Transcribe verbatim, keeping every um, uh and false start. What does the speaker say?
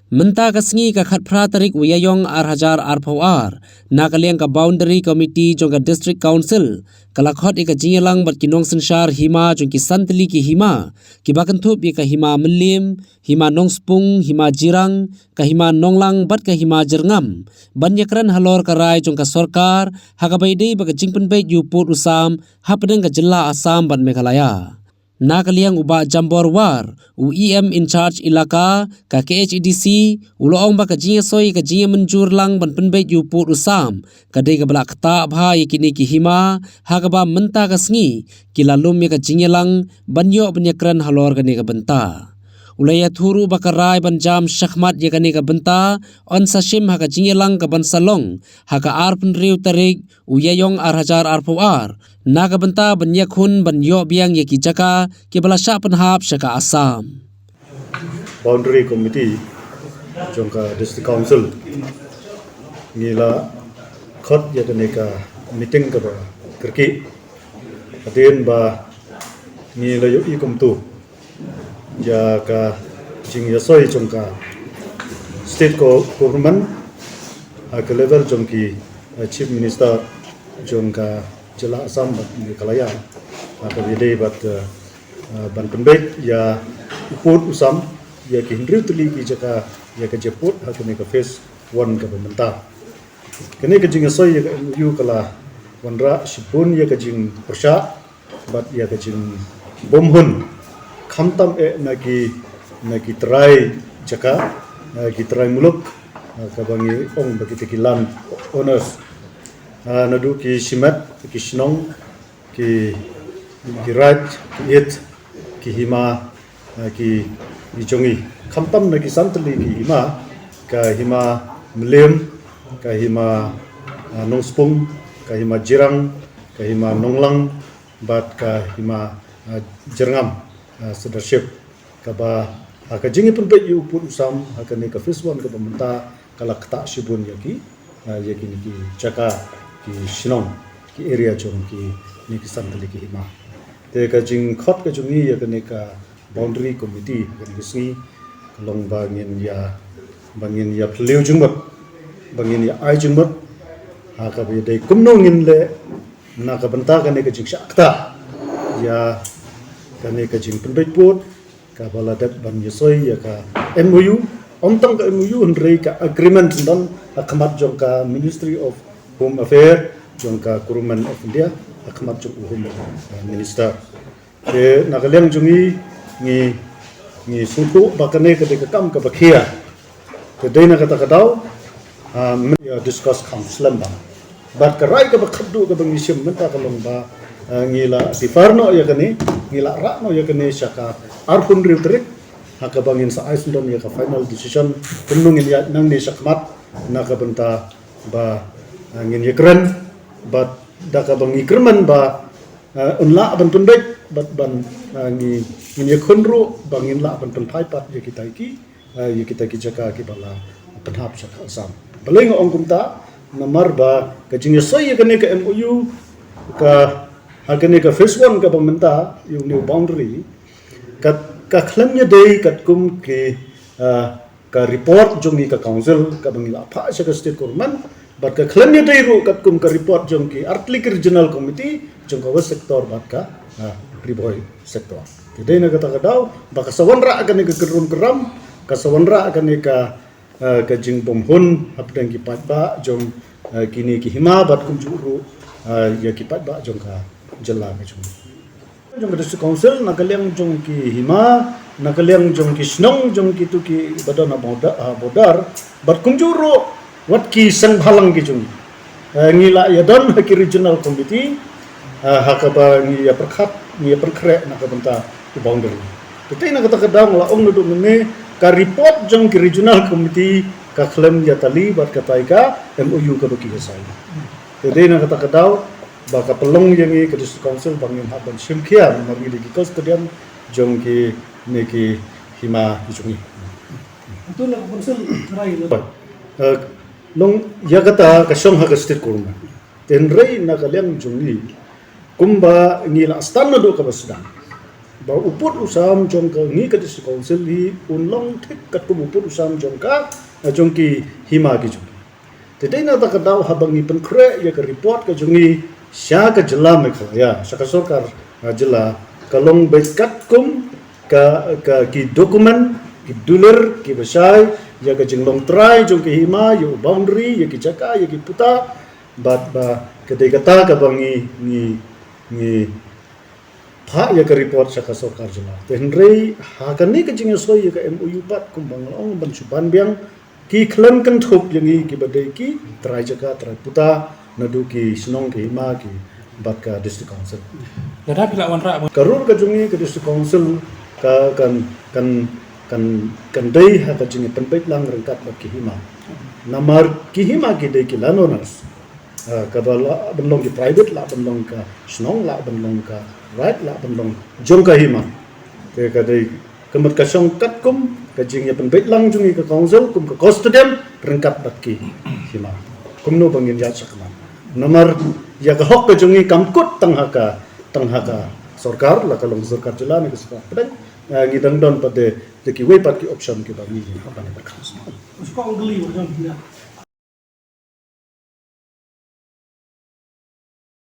Mynta ka sngi ka khatphra tarik u Ïaïong ar hajar arphew ar, na ka liang ka Boundary Committee jong ka District Council, ka la khot ïa ka jingïalang bad ki nongsynshar hima jong ki san tylli ki hima, kiba kynthup ïa ka Hima Mylliem, Hima Nongspung, Hima Jirang, ka Hima Nonglang bad ka Hima Jyrngam, ban ïakren halor ka rai jong ka sorkar ha kaba ïadei bad ka jingpynbeit ïa u pud u sam hapdeng ka jylla Assam bad Meghalaya. Na ka liang u Bah Jambor War, u E M in charge ilaka ka K H A D C, u la ong ba ka jingïasoi ka jingïamynjur lang ban pynbeit ïa u pud u sam ka dei kaba la ktah bha ïa kine ki hima, ha kaba mynta ka sngi ki la lum ïa ka jingïalang ban ïoh ban ïakren halor kane ka bynta. U la ïathuh ruh ba ka rai ban jam shakhmat ïa kane ka bynta yn sa shim ha ka jingïalang kaban sa long ha ka arphew tarik u Ïaïong ar hajar arphew ar, na ka bynta ban ïakhun ban ïoh biang ïa ki jaka kiba la shah pynhap sha ka Assam. Boundary Committee jong ka District Council ngi la khot ïa kane ka meeting kaba kyrkieh hadien ba ngi la ïohi kumto ïa ka jingïasoi jong ka state government ha ka level jong ki, eh, Chief Minister jong ka jylla Assam bad Meghalaya ha kaba ïadei bad, eh, eh, ban pynbeit ïa u pud u sam ïa ki hynriew tylli ki jaka ïa ka jingpud ha kane ka phase one kaba mynta. Kane ka jingïasoi ïa ka M O U ka la wanrah shibun ïa ka jingpyrshah bad ïa ka jingbymhun khamtam eh na ki, na ki trai jaka, na ki trai muluk, eh, kaba ngi ong ba kita ki land owners, eh, naduh ki shimet, ki shnong, ki, ki raid, ki it, ki hima, eh, ki, ki jong ngi. Khamtam na ki san tylli ki hima, ka Hima Mylliem, ka Hima, eh, Nongspung, ka Hima Jirang, ka Hima Nonglang bad ka Hima, eh, Jyrngam, eh, Sirdarship, kaba ha ka jingïapynbeit ïa u pud u sam ha kane ka phase one kaba mynta ka la ktah shibun ïa ki, eh, ïa kine ki jaka, ki shnong, ki area jong kine ki san tylli ki hima. Te ka jingkhot ka jong ngi ïa kane ka Boundary Committee ha kane ka sngi ka long ba ngin ïa, ba ngin ïa phylliew jingmut, ba ngin ïa ai jingmut ha kaba ïadei kumno ngin leh na ka bynta kane ka jingshah ktah ïa kane ka jingpynbeit pud kaba la dep ban ïasoi ïa ka M O U, ym tang ka M O U hynrei ka agreement don ha khmat jong ka Ministry of Home Affairs jong ka Government of India ha khmat jong u Home, eh, Minister. Te na ka liang jong ngi, ngi, ngi sngewthuh ba kane ka dei ka kam kaba khia. Te dei na kata ka daw, ah, men ïa discuss kham slem bha. Bad ka rai kaba khatduh kaba ngi shim mynta ka long ba, ah, ngi la defer noh ïa kane, ngi la rah noh ïa kane sha ka arphew hynriew tarik, ha kaba ngin sa ai syndon ïa ka final decision kumno ngin ïaid nangne shakhmat na ka bynta ba, ah, ngin ïakren bad da kaba ngi kyrmen ba, ah, un lah ban pynbeit bad ban, ah, ngi, ngin ïakhun ruh ba ngin lah ban pynphai pat ïa kita ki, ah, ïa kita ki jaka kiba la pynhap sha ka Assam. Balei nga ong kumta? Namar ba ka jingïasoi ïa kane ka M O U ka, ha kane ka phase one kaba mynta ïa une u boundary ka, ka khlem ïadei katkum ki, ah, ka report jong ngi ka council kaba ngi la phah sha ka state government, bad ka khlem ïadei ruh katkum ka report jong ki artylli ki regional committee jong ka West Sector bad ka, ah, Ri Bhoi Sector. Te dei na kata ka daw ba ka sa wanrah kane ka kynrum kynram, ka sa wanrah kane ka, ah, ka jingbymhun hapdeng ki paidbah jong, ah, kine ki hima bad kumjuh ruh, ah, ïa ki paidbah jong ka jylla ka jong ngi. Jong ka District Council, na ka liang jong ki hima, na ka liang jong ki shnong, jong kitu kiba don ha border, ha border, bad kumjuh ruh wat ki seng bhalang ki jong ngi. Eh, ngi la ïadon ha ki regional committee, eh, ha kaba ngi ïa pyrkhat, ngi ïa pynkhreh na ka bynta u boundary. Te na kata ka daw nga la ong naduh mynne, ka report jong ki regional committee ka khlem ïa tali bad katai ka M O U kaba ki ïa sign. Te dei na kata ka daw ba ka pynlong ïa ngi ka District Council ba ngin hap ban shim khia namar ngi dei ki custodian jong kine ki hima ki jong ngi. Atu na ka council rai la. Eh, long ïa kata ka shong ha ka state government. Te hynrei na ka liang jong ngi kumba ngi la sdang naduh kaba sdang. ba u pud u sam jong ka ngi ka District Council hi un long thik katkum u pud u sam jong ka, jong ki hima ki jong. Te dei na kata ka daw haba ngi pynkhreh ïa ka report ka jong ngi sha ka jylla Meghalaya, sha ka sorkar, ah, jylla, ka long beit katkum ka, ka ki document, ki dulir, ki ba shai ïa ka jinglong trai jong ki hima, ïa u boundary, ïa ki jaka, ïa ki puta, bad ba ka dei kata kaba ngi, ngi, ngi phah ïa ka report sha ka sorkar jylla. Te hynrei ha kane ka jingïasoi ïa ka M O U pat, kumba nga la ong, ban shu ban biang, ki khlem kynthup ïa ngi kiba dei ki trai jaka, trai puta, naduh ki shnong, ki hima, ki bad ka District Council. Lada phi lah wanrah, ka rule ka jong ngi ka District Council ka kan, kan, kan, kan dei ha ka jingpynbeit lang ryngkat bad ki hima. Namar ki hima ki dei ki landowners. Ah, kaba lah ban long ki private, lah ban long ka shnong, lah ban long ka raid, lah ban long jong ka hima. Te ka dei ka mut ka shong katkum ka jingïapynbeit lang jong ngi ka Council kum ka custodian ryngkat bad ki hima. Kumno ba ngin ïaid shakhmat. Namar ïa ka hok ka jong ngi kam kut tang ha ka, tang ha ka sorkar, la ka long sorkar jylla ne ka sorkar pdeng. Ah, ngi dang don pat de, de kiwei pat ki option kiba ngi, ngi hok ban ïa.